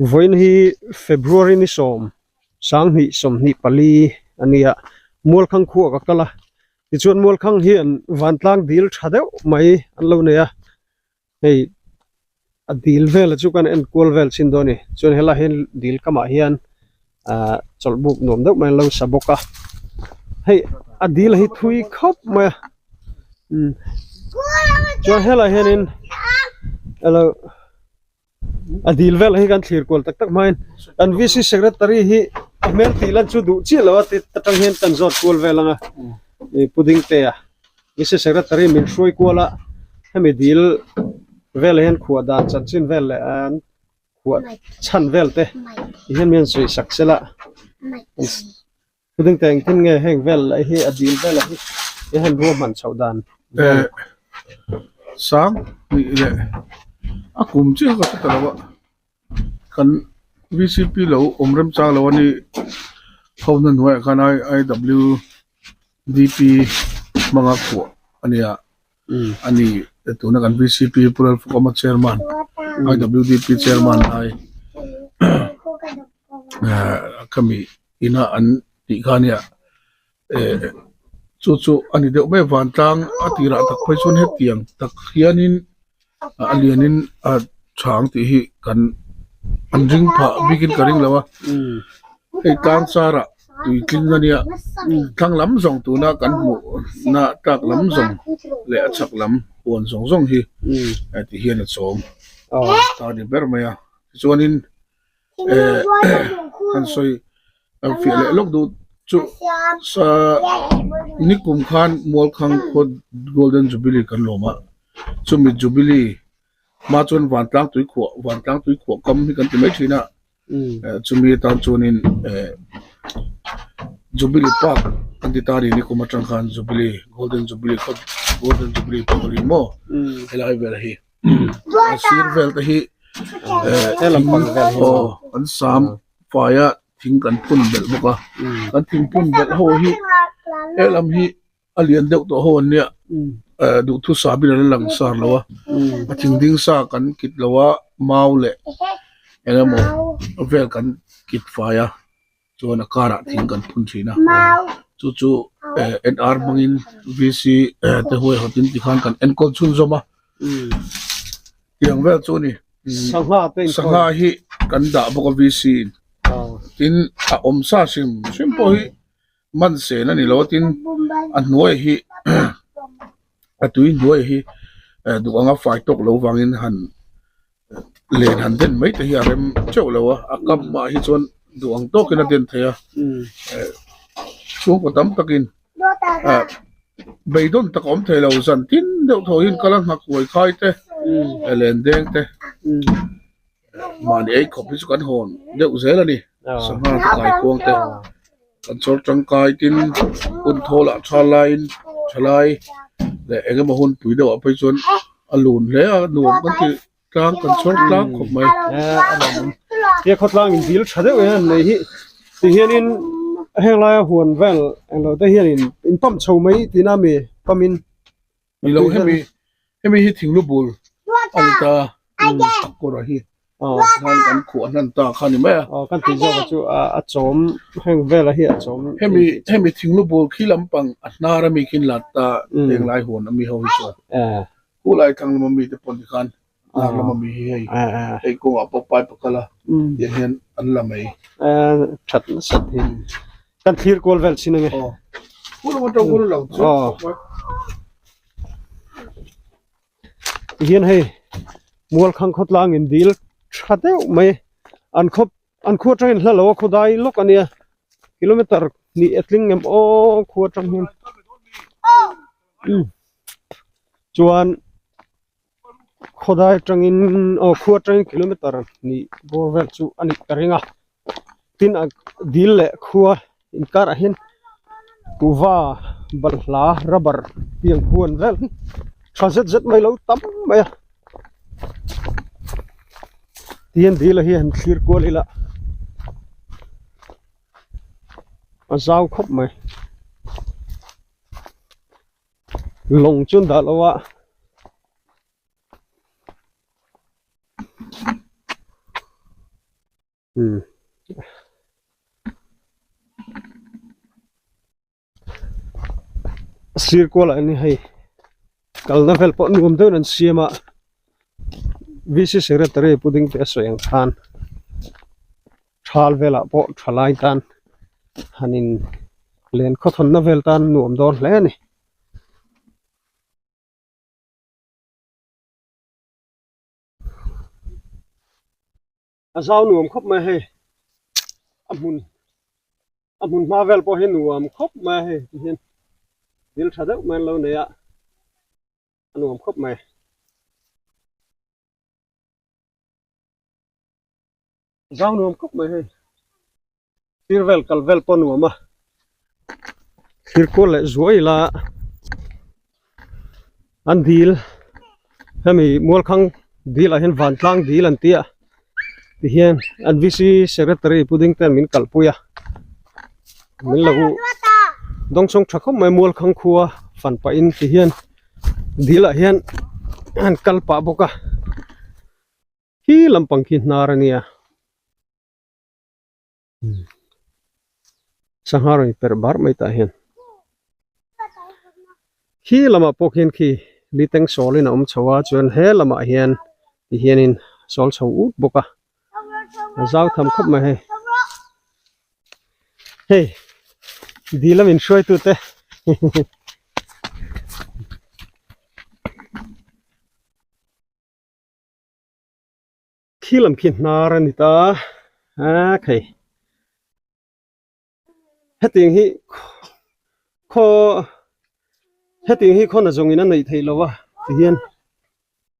Vawiin hi February ni sawm sanghnih sawmhnih pali a ni a, Mualkhang khuah ka kal a, tichuan Mualkhang hian vantlang dil tha deuh mai an lo nei a, hei a dil vel chu kan en kual vel chin dawn a ni, chuan helaiah hian dil kamah hian ahh chawlhbuk nuam deuh mai an lo sa bawk a, hei a dil hi thui khawp mai a umm chuan helaiah hianin alo. A dil vel hi kan thlir kual tak tak hmain kan VC secretary hi a hmel tih lan chu duh chiah lo a ti atang hian kan zawt kual vel ang a ih Pu Dingtea VC secretary min hruai kual a hemi dil vel hian khuah dan chanchin vel leh an khuah chhan vel te ti hian min sawi sak sela. Pu Dingtea engtin nge heng vel lah hi a dil vel ah hi i han ruahman chhoh dan vel. Eh sang hnih leh a kum chiah ka hre ta lo a kan V C P lo awm remchang lo a ni ho na hnuaiah khan I W D P hmanga khuah a nia a ni tuna kan V C P Pu Lalfukawma chairman I W D P chairman lai eh khami. ina an tih kha ania eh chu chu a ni deuh mai a vantlang a tirah tak phei chuan hetiang tak hianin a lianin a chhang tih hi kan an ring phah bikin ka ring lo a hei tlang charah tui tling ania thlang lam zawng tuna kan hmuh na tlak lam zawng leh a chhak lam huan zawng zawng hi ti hian a chawm ta ni ber mai a tichuanin. eh han sawi an fiah leh lawk duh chu sa nikum khan Mualkhang khaw Golden Jubilee kan lawm a chumi Jubilee hma chuan vantlang tui khuah vantlang tui khuah kam hi kan ti mai thin a eh chumi atan chuanin eh Jubilee Park an ti ta a ni nikum atang khan Jubilee Golden Jubilee khaw Golden Jubilee pawh a ni maw helai vel hi. A sir vel te hi aw an sam faia thing kan phun belh bawk a kan thing phun belh ho hi helam hi a lian deuh tawh ho an nia eh duhthusam in an lang sar lo a a thing ding sa kan kit lo a mau leh eng emaw vel kan kit fai a. Chuan a karah thing kan phun thin a chu chu eh N R hmangin V C te huai hawtin tikhan kan enkawl chhunzawm a tiang vel chu a ni sangha hi kan dah bawk a V C in tin a awm sa hrim hrim pawh hi man sen a ni lo a tin a hnuai hi a tui hnuai hi duh anga fai tawk lo vangin han. Len han den mai te hi a rem teuh lo a a kam ah hi chuan duh ang tawkin a den thei a eh chhungkaw tam takin ah beidawn tak a awm thei lo zan tin deuh thaw hian kal a nghak huai khai te len deng te mahni ei khawp hi chu kan hawn deuh zel a ni sangha te kaikuang te kan chawr tangkai tin hun thawl ah tha laiin thalai leh eng emaw hun pui deuh ah phei chuan a lun hle a nuam kan ti tlang kan chawr tlang khawp mai. He khawtlang in dil tha deuh hian an nei hi ti hianin heng laia huan vel englo te hianin in pump chho mai tihna ami pump in. Ni lo hemi hemi hi thinglu bul a ni ta a kawr hi khan kan khuah hnan ta kha ni mai a. Aw kan tih zawk chu a chawm heng vela hi a chawm. Hemi hemi thinglu bul khi lampang a hnar ami khin lat ta heng lai huan ami ho hi chuan khulai thlang lama mi te pawh ni khan hnar lama mi hi hei hei kawngah pawh pipe a kal a tiang hian an la mai. That nasat hi kan thlir kual vel chin ange. Aw khulai atang khuan a lang chiang khawp mai. Tihian hei Mualkhang khawtlang in dil tha deuh mai an khaw an khua atangin hla lo a khaw dai lawk a nia kilometer hnih a tling em aw khua atang hian chuan khaw dai atangin aw khua atangin kilometer hnih bawr vel chu a nih ka ring a tin a dil leh khua inkarah hian kuhva balhla rubber tiang huan vel hi tha zet zet mai lo tam mai a tihian dil a hi han thlir kual ila a zau khawp mai lawng chu an dah lo a. Umm. Sir kualah hian hei kalna vel pawh nuam deuhin an siam a V C secretary pu Dingte a sawi ang khan thal velah pawh thalai tan han in len khawthawnna vel tan nuam dawn hle a ni. A zau nuam khawp mai hei a hmun a hmun hma vel pawh hi nuam khawp mai a hei ti hian thil tha deuh mai an lo nei a a nuam khawp mai. Zau nuam khawp mai hei thlir vel kal vel pawh nuam a thlir kual leh zuai ila an dil hemi mualkhang dil ah hian vantlang dil an tih a tihian an V C secretary pu ding ten min kalpui a min lo dawngsawng tha khawp mai mualkhang khua fan pah in tihian dil ah hian an kal pah bawk a. Khi lampang khi hnar a nia sangha rawn perh bar mai tah hian khi lamah pawh khian khi liteng sawlin a awm chho a chuan he lamah hian ti hianin sawl chho ut bawk a a zau tham khawp mai hei hei dil a min hruaitute Khi lam khi hnar a ni ta a khei hetiang hi khaw hetiang hi khaw nazawng in a neih theih loh a tihian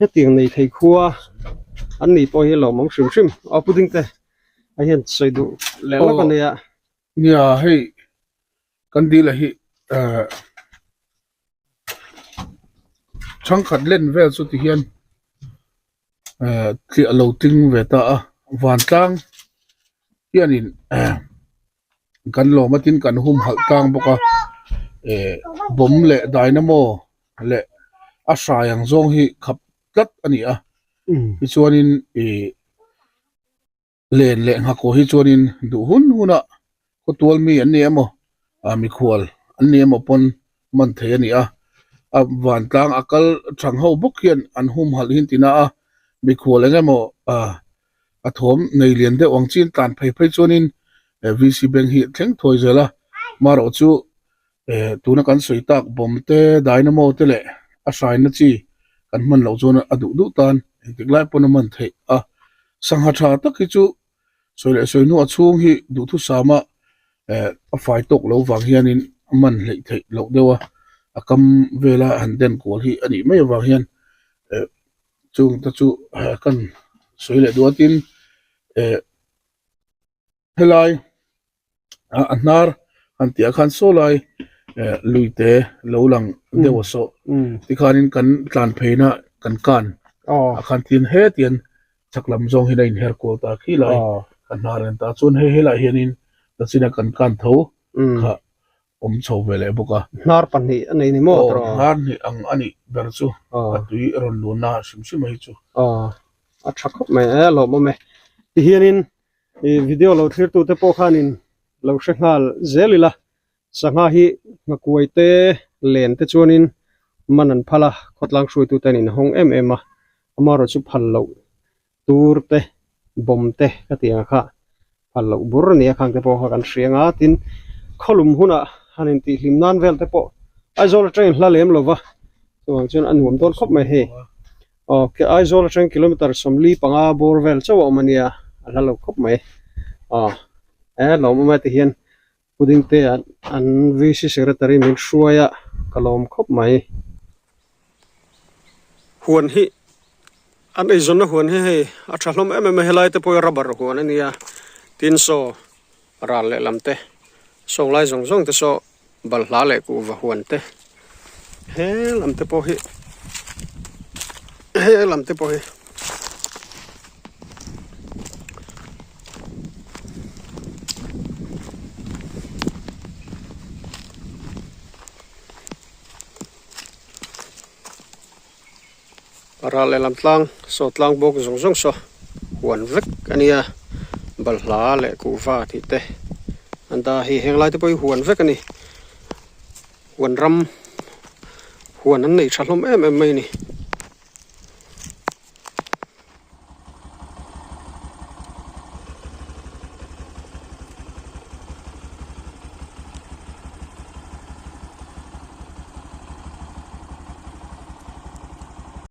hetiang nei thei khua an nih pawh hi lawmawm hrim hrim aw pudding te a hian sawi duh leh lawk a nia. Nia hei kan dil a hi eh Chhangkhat len vel chu ti hian eh tliah lo tling ve ta a vantlang hianin eh kan lawm a tin kan humhalh tlang bawk a eh bawm leh dynamo leh a hrai ang zawng hi khap tlat a ni a tichuanin ih. Len leh nghakhaw hi chuanin duh hun hunah khawtual mi an ni emaw ah mikhual an ni emaw pawn man thei a ni a, a vantlang a kal thang ho bawk hian an humhalh hin tina a, mikhual eng emaw ah a thawm nei lian deuh ang chin tlan phei phei chuanin VC bank hi thleng thuai zel a, marawh chu eh tuna kan sawi tak bawm te dynamo te leh a hraina chi kan hman loh chuan a duh duh tan engtik lai pawn a man theih a sangha tha tak hi chu sawi leh sawi hnu a chhung hi duhthusama eh a fai tawk lo vang hianin a man hleih theih loh deuh a a kam vela han den kual hi a nih mai avang hian eh chung te chu kan sawi leh duh a tin eh helai a hnar han tih ah khan saw lai eh lui te lo lang deuh a saw tikhanin kan tlan pheina kan kan ah khan tin hetiang chhak lam zawng hian a inher kual ta khi lai kan hnar en ta chuan hei helaiah hianin nachina kan kan tho kha awm chho ve leh bawk a. Hnar pahnih a nei ni maw tawh? Aw hnar hnih ang a nih ber chu a tui rawn lunna hrim hrim a hi chu. Aw a tha khawp mai e a lawmawm e. Tihianin Ih video lo thlir tute pawh khanin lo hre nghal zel ila sangha hi nghakuai te len te chuanin man an phal a khawtlang hruaitute an inhawng em em a amaherawhchu chu phal loh tur te bawm te ka tih ang kha phal loh bur a ni a khang te pawh kha kan hria ang a tin khawlum hunah han intihhlim nan vel te pawh Aizawl atangin hla lem lova chuvang chuan a nuam dawn khawp mai hei. Aw ke Aizawl atang kilometer 45 bawr vel chauh a awm a nia a hla lo khawp mai aw he lawm awm e ti hian pudding te an an V C secretary min hruai a ka lawm khawp mai. Huan hi an eizawnna huan hi hei a tha hlawm em em a helai te pawh hi rubber huan a nia tin saw ral leh lam te sawng lai zawng zawng te saw balhla leh kuhva huan te he lam te pawh hi he lam te pawh hi Ral lehlam tlang saw tlang bawk zawng zawng saw huan vek a nia. Balhla leh kuhva tih te an dah a hei heng lai te pawh hi huan vek a ni huan ram huan an nei tha hlawm em em mai a ni.